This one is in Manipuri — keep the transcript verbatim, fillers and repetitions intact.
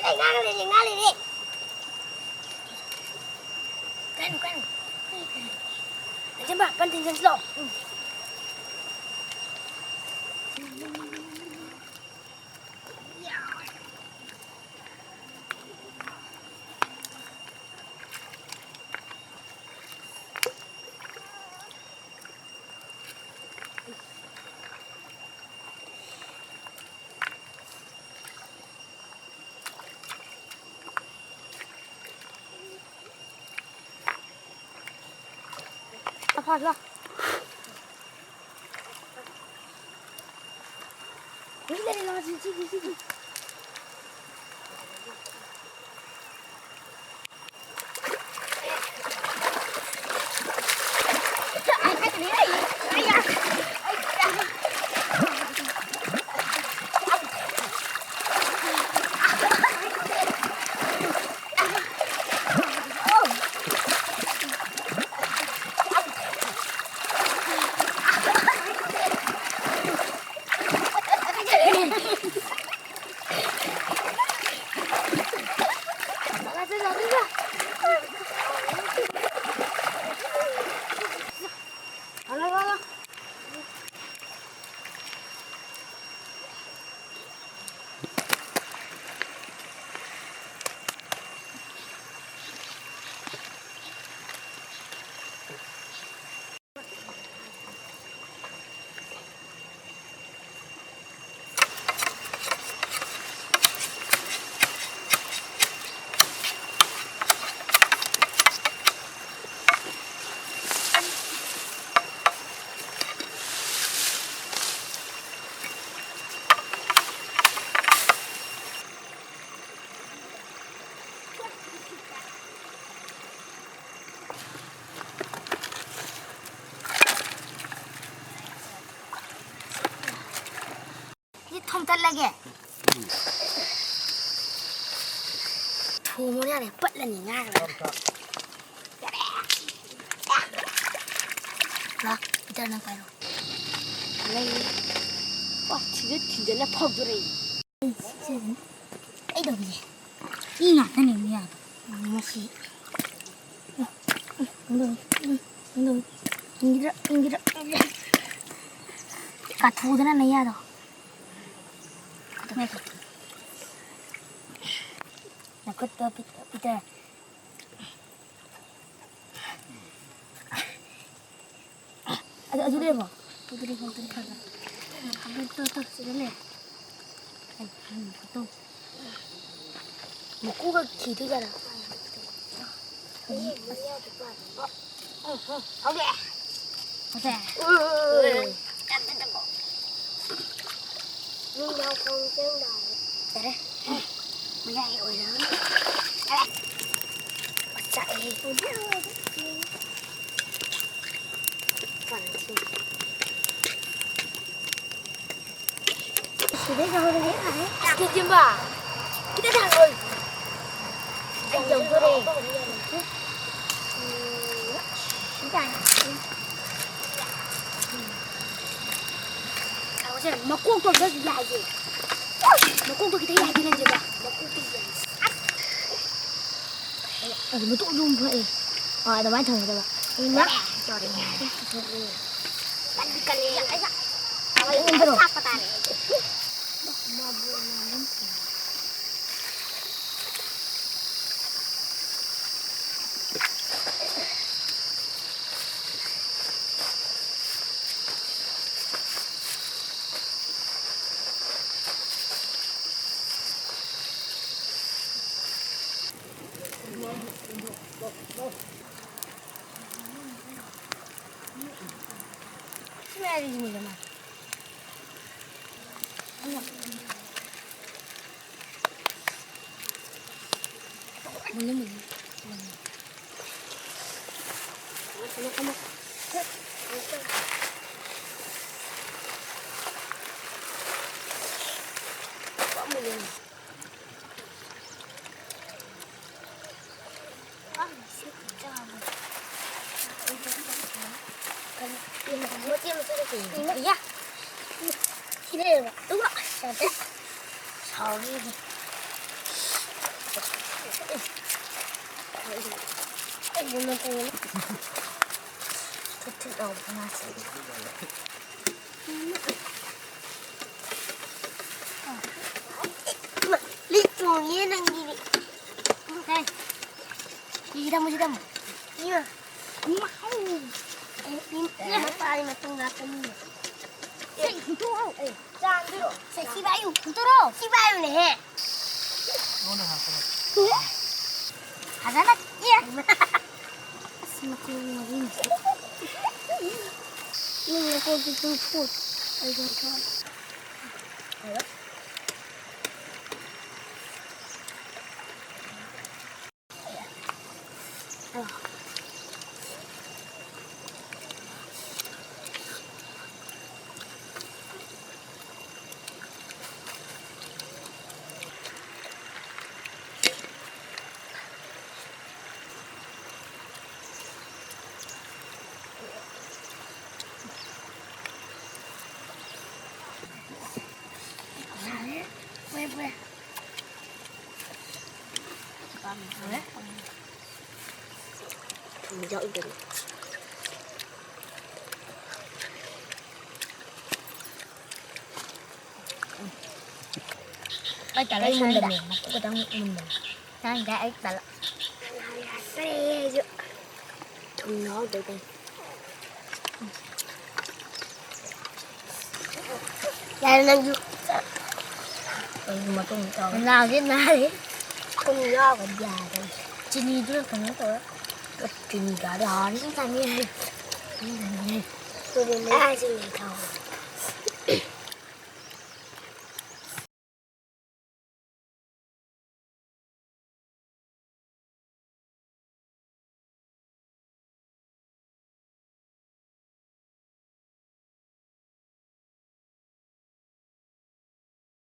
ꯑꯩ ꯉꯥꯡ ꯂꯩꯔꯦ, ꯉꯥꯡ ꯂꯩꯔꯦ꯫ ꯀꯩꯅꯣ, ꯀꯩꯅꯣ? ꯂꯩꯖꯝꯕ, ꯄꯟ ꯊꯤꯟꯖꯟꯁꯤ ꯂꯥꯛꯑꯣ꯫ ꯎꯝ꯫ ꯐꯥ, ꯐꯥ꯫ ꯍꯨꯏ ꯂꯩꯔꯦ, ꯂꯥꯛꯑꯣ, ꯁꯤ, ꯁꯤ, ꯁꯤ, ꯁꯤ꯫ ꯁꯤ ꯊꯣꯡ ꯇꯠꯂꯒꯦ꯫ ꯊꯣꯡꯉꯣ ꯌꯥꯔꯦ, ꯄꯠꯂꯅꯤ ꯉꯥꯒ꯫ ꯌꯥꯔꯦ꯫ ꯂꯥ, ꯏꯇꯔ ꯅꯪ ꯄꯥꯏꯔꯣ꯫ ꯂꯩ꯫ ꯋꯥ, ꯊꯤꯟꯖ-, ꯊꯤꯟꯖꯜꯂ ꯐꯧꯗꯣꯔꯛꯏ꯫ ꯑꯩ ꯁꯤ-, ꯁꯤ-, ꯑꯩ ꯇꯧꯕꯤꯒꯦ꯫ ꯏ ꯉꯥꯛꯇꯅꯦ ꯃꯌꯥꯗꯣ꯫ ꯃꯁꯤ꯫ ꯎꯝ, ꯎꯝ, ꯎꯝ, ꯎꯝ, ꯎꯝ꯫ ꯏꯪꯒꯤꯗ꯭ꯔꯥ, ꯏꯪꯒꯤꯗ꯭ꯔꯥ, ꯏꯪꯒꯤꯗ꯭ꯔꯥ꯫ ꯀꯥꯊꯨꯗꯅ ꯅꯌꯥꯗꯣ꯫ ꯅꯈꯨꯠꯇꯣ ꯄꯤꯛ-, ꯄꯤꯛꯇꯔꯦ꯫ ꯑꯗꯨ, ꯑꯗꯨ ꯂꯩꯔꯕꯣ? ꯑꯗꯨ ꯂꯩꯔꯦ, ꯑꯗꯨ ꯂꯩꯔꯦ꯫ ꯑꯗꯨ ꯇꯣ, ꯇꯣ, ꯁꯤꯗ ꯂꯩꯔꯦ꯫ ꯑꯩ, ꯎꯝ, ꯐꯣꯇꯣ꯫ ꯃꯀꯨꯒ ꯊꯤꯗꯣꯏꯖꯥꯠꯂ? ꯍꯧꯖꯤꯛ꯫ ꯍꯧꯖꯤꯛ꯫ ꯌꯥꯔꯦ꯫ ꯃꯌꯥꯏ ꯑꯣꯏꯔꯒ꯫ ꯌꯥꯔꯦ꯫ ꯆꯥꯛꯑꯦ꯫ ꯁꯤꯗꯩ ꯌꯧꯔꯦ꯫ ꯀꯦꯖꯤ ꯑꯃ꯫ ꯈꯤꯇꯪ ꯊꯥꯡꯒꯠꯂꯣ꯫ ꯌꯧꯗꯣꯔꯦ꯫ ꯁꯤ ꯇꯥꯔꯦ꯫ ꯃꯀꯣꯛꯇꯣ ꯑꯝꯇ ꯌꯥꯏꯒꯦ꯫ ꯃꯀꯣꯛꯇꯣ ꯈꯤꯇꯪ ꯌꯥꯏꯒꯦ ꯅꯪꯁꯦ꯫ ꯃꯀꯣꯛꯇꯣ ꯌꯥꯏ꯫ ꯑꯗꯨ ꯃꯇꯣꯛ ꯑꯗꯨꯝ ꯐꯛꯑꯦ꯫ ꯑꯥ, ꯑꯗꯨꯃꯥꯏꯅ ꯊꯝꯒꯗꯕ꯫ ꯏꯃꯥ! ꯀꯜꯂꯤ, ꯀꯜꯂꯤ꯫ ꯀꯜꯂꯤ, ꯀꯜꯂꯤ꯫ ꯁꯥꯛꯄ ꯇꯥꯔꯦ꯫ ꯃꯆꯦ ꯃꯆꯦ ꯅꯠꯇꯦ꯫ ꯏꯃꯥ, ꯏꯌꯥ꯫ ꯁꯤ ꯂꯩꯔꯕ? ꯑꯗꯨꯒ, ꯑꯁ, ꯌꯥꯗ꯭ꯔꯦ꯫ ꯁꯥꯎꯔꯤꯁꯦ꯫ ꯊꯨꯠ ꯊꯨꯠ ꯂꯥꯎꯕ ꯉꯥꯁꯦ꯫ ꯂꯤꯛ ꯇꯣꯡꯉꯦ ꯅꯪꯒꯤꯗꯤ꯫ ꯍꯦ꯫ ꯁꯤꯗ ꯑꯃꯨꯛ, ꯁꯤꯗ ꯑꯃꯨꯛ꯫ ꯏꯃꯥ꯫ ꯏꯃꯥ꯫ ꯑꯦ, ꯏꯃꯥ, ꯃꯄꯥꯒꯤ ꯃꯇꯨꯡ ꯂꯥꯛꯀꯅꯤ꯫ ꯁꯦ, ꯍꯨꯟꯇꯣꯛꯑꯣ꯫ ꯑꯦ, ꯆꯥꯝꯗꯣꯏꯔꯣ? ꯁꯦ, ꯁꯤ ꯄꯥꯏꯌꯨ, ꯍꯨꯟꯇꯣꯛꯑꯣ꯫ ꯁꯤ ꯄꯥꯏꯌꯨꯅꯦꯍꯦ꯫ ꯐꯖꯅ ꯏ꯫ ꯑꯁ, ꯃꯈꯣꯡ ꯃꯔꯤꯁꯦ꯫ ꯅꯪ ꯅꯈꯣꯡꯁꯦ ꯇꯨ ꯐꯨꯠ꯫ ꯑꯩ ꯒ꯭ꯌꯥꯟ ꯇꯥꯗꯦ꯫ ꯊꯨꯝ ꯌꯥꯛꯏꯗꯅ꯫ ꯑꯩ ꯇꯜꯂꯦ, ꯑꯩ ꯃꯨꯟꯗꯕꯅꯦ, ꯁꯥꯏꯗ꯫ ꯃꯀꯨ ꯈꯛꯇꯪ ꯃꯨꯟꯕꯅꯦ꯫ ꯁꯥꯏꯗ ꯑꯩ ꯇꯜꯂꯦ꯫ ꯌꯥꯗ꯭ꯔꯦ ꯑꯩꯁꯨ꯫ ꯊꯨꯝ ꯌꯥꯎꯗ꯭ꯔꯦ ꯀꯩꯅꯣ꯫ ꯌꯥꯔꯦ ꯅꯪꯁꯨ꯫ ꯑꯩꯁꯨ ꯃꯇꯨꯡ ꯇꯧꯔꯦ꯫ ꯅꯥꯒꯦ ꯅꯥꯔꯦ꯫ ꯊꯨꯝ ꯌꯥꯎꯔꯒꯗꯤ ꯌꯥꯔꯦ꯫ ꯆꯤꯅꯤꯗꯨꯅ ꯀꯩꯅꯣ ꯇꯧꯔꯦ꯫ ꯆꯤꯅꯤ ꯆꯥꯔꯗꯤ ꯍꯥꯎꯔꯅꯤ꯫ ꯆꯥꯅꯤꯡꯉꯦ꯫ ꯆꯥꯅꯤꯡꯉꯦ꯫ ꯑꯗꯨꯗꯤ ꯂꯩ-, ꯑꯥ, ꯆꯤꯅꯤ ꯊꯥꯎ꯫